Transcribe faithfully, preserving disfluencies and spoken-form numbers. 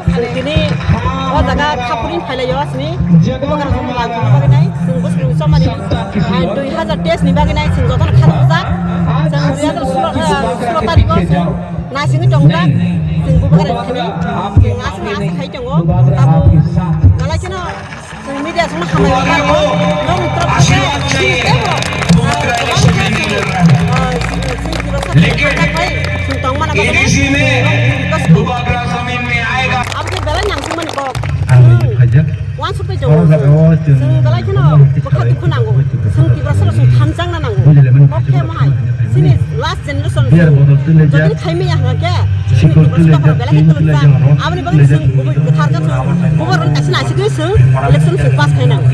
Chwng tini o jaga kha phurwini phailaio, chini bubagra chwng langchukna bagwi nai, chwng bwswk chomani, ah, dui hazar teis ni bagwi nai chwng jotono kha rwjak. Chwng dui hazar sulo, ah, sulo tarikh o chwng naisingwi tongjak, chwng bubagra thani chwng aswk asa khai tongo. Tabuk belai kheno chwng media chwngno hambai rwlaio, norokni torof thangwi chini teibo, ah, kwbangkhe chwng, ah, chini twibo chwng tongmani bagwi nai chwng request khlaio. Abo khe belai nangkukmani kok. Chwng uansukwi tongo chwng. Chwng belai kheno bwkha dukhu nango. Chwng Tiprasarok chwng thanjakna nango. Kok khe mohai. Chini last generation chwng jodi khaimaya hwnkhe chini Tiprasarok belai khe kwlwkjak. Aboni bagwi chwng kubui kwthar khe chwng bubagrani kaisa naisigwi chwng election chwng pass khai nango.